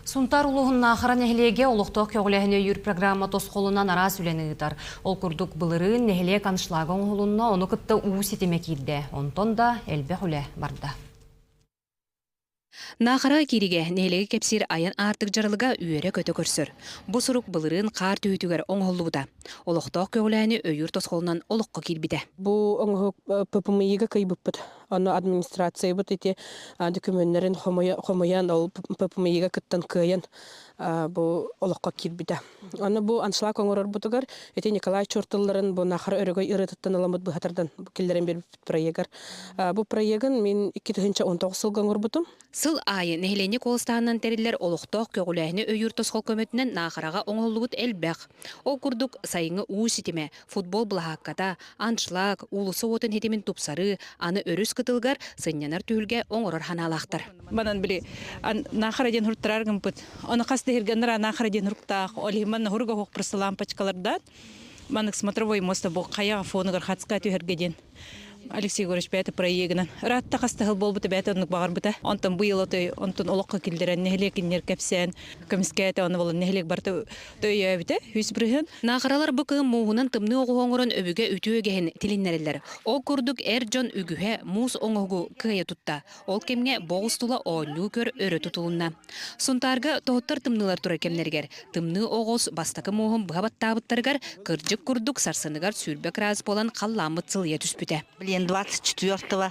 Сунтаар улууһун Наахара нэһилиэгэ олохтоох көҕүлээһини өйүүр программа тосхолунан араас үлэни ыытар. Ол курдук былырыын нэһилиэк аншлага оҥоһулунна, ону кытта уу ситимэ киирдэ. Онтон да элбэх үлэ барда. Наахара кииригэ нэһилиэги кэпсиир айан аартык дьаралыга үөрэ-көтө көрсөр. Бу сурук былырыын хаар түһүүтүгэр оҥоһуллубута. Олохтоох көҕүлээһини өйүүр тосхолунан олоххо киирбитэ. Бу оҥоһук ППМИ-га кыйбыппыт. Ону администрациябыт ити докумуоннарын хомуйан, ол ППМИ-га кыттан кыайан бу олоххо киирбитэ. Аны бу аншлаг оҥорорбутугар ити Николай Чуртылларын бу Нахара өрөгөй ырыатыттан ыламмыт быһатардан киллэрэн биэрбиппит проегар. Бу проегын мин 2019 сылга оҥорбутум. Сыл аайы нэһилиэнньэ куоластааһынынан тэриллэр олохтоох көҕүлээһини өйүүр тосхол көмөтүнэн Наахараҕа оҥоһуллубут элбэх. Ол курдук, сайыҥҥы уу ситимэ, футбол былаһаакката, аншлаг, уулусса уотун ситимин тупсарыы, аны өрүс кытылыгар сынньанар түһүлгэ оҥорор санаалаахтар. Манан били Наахара диэн хуруттарар гымпыт. Оны хас да Наахара диэн хуруктаах, ол иһин манна хуруга хуох просто лампочкалардаат. Маннык смотровой моста бу хайа фонугар хацка түһэргэ диэн Алексей Егорович бэйэтэ проегынан ыраатта хас да сыл буолбута бэйэтэ оннук баҕарбыта. Онтон быйыл отой онтон олоххо киллэрэн нэһилиэкиннэр кэпсээн көмүскээтэ ону буолан нэһилиэк барыта өйөөбүтэ 100%. Наахаралар бу кыһын мууһунан тымныы оҕуһу оҥорон өбүгэ үтүө үгэһин тилиннэрэллэр. Ол курдук эр дьон үгүһэ муус оҥоһугу кыайа тутта. Ол кэмҥэ боҕус тула оонньуу-көр өрө тутулунна. Сунтаарга тоһуттар тымныылар турар кэмнэригэр тымныы оҕус бастакы муоһун быһа баттаабыттарыгар кырдьык курдук сарсыныгар 20 градус буолан халлааммыт сылыйа түспүтэ. Блин, 24-го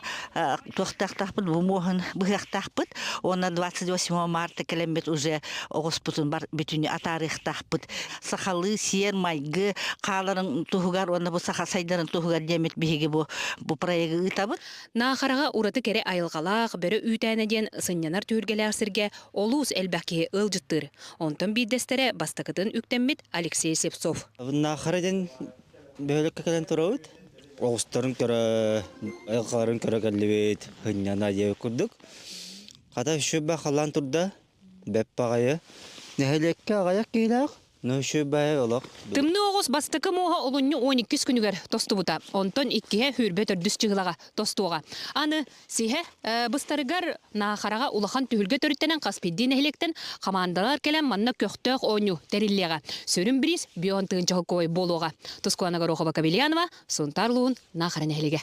туохтаахтаахпыт бу муоһун быһыахтаахпыт уонна 28 марта кэлэммит уже оҕуспутун бар бүтүнү атаарыахтаахпыт. Сахалыы сиэр-майгы хааларын туһугар уонна бу саха сайдарын туһугар диэммит биһиги бу бу проегы ыытабыт. Наахараҕа ураты кэрэ айылҕалаах, бөрө үүтээнэ диэн сынньанар түһүлгэлээх сиргэ олус элбэх киһи ыалдьыттыыр. Онтон биирдэстэрэ бастакытын үктэммит Алексей Слепцов. Наахара диэн бөһүөлэккэ кэлэн турабыт. Оҕустарын көрө, айылҕаларын көрө кэллибит, сынньана диэбит курдук. Хата үчүгэй халлаан турда, бэп баҕайы. Нэһилиэккэ аҕыйах киһилээх, Ну, үчүгэй олох. Тымныы оҕус бастакы муоһа олунньу 12 күнүгэр тостубута. Онтон иккиһэ сүүрбэ төрдүс чыһылаҕа тостуоҕа. Аны сиһэ быстарыгар Наахараҕа улахан түһүлгэ төрүттэнэн хас биирдии нэһилиэктэн хамаандалар кэлэн манна көхтөөх оонньуу тэриллиэҕэ. Сүрүн бириис Бион тыһыынча холкуой буолуоҕа. Тускулана Горохова-Кабельянова, Сунтаар улууһун Наахара нэһилиэгэ.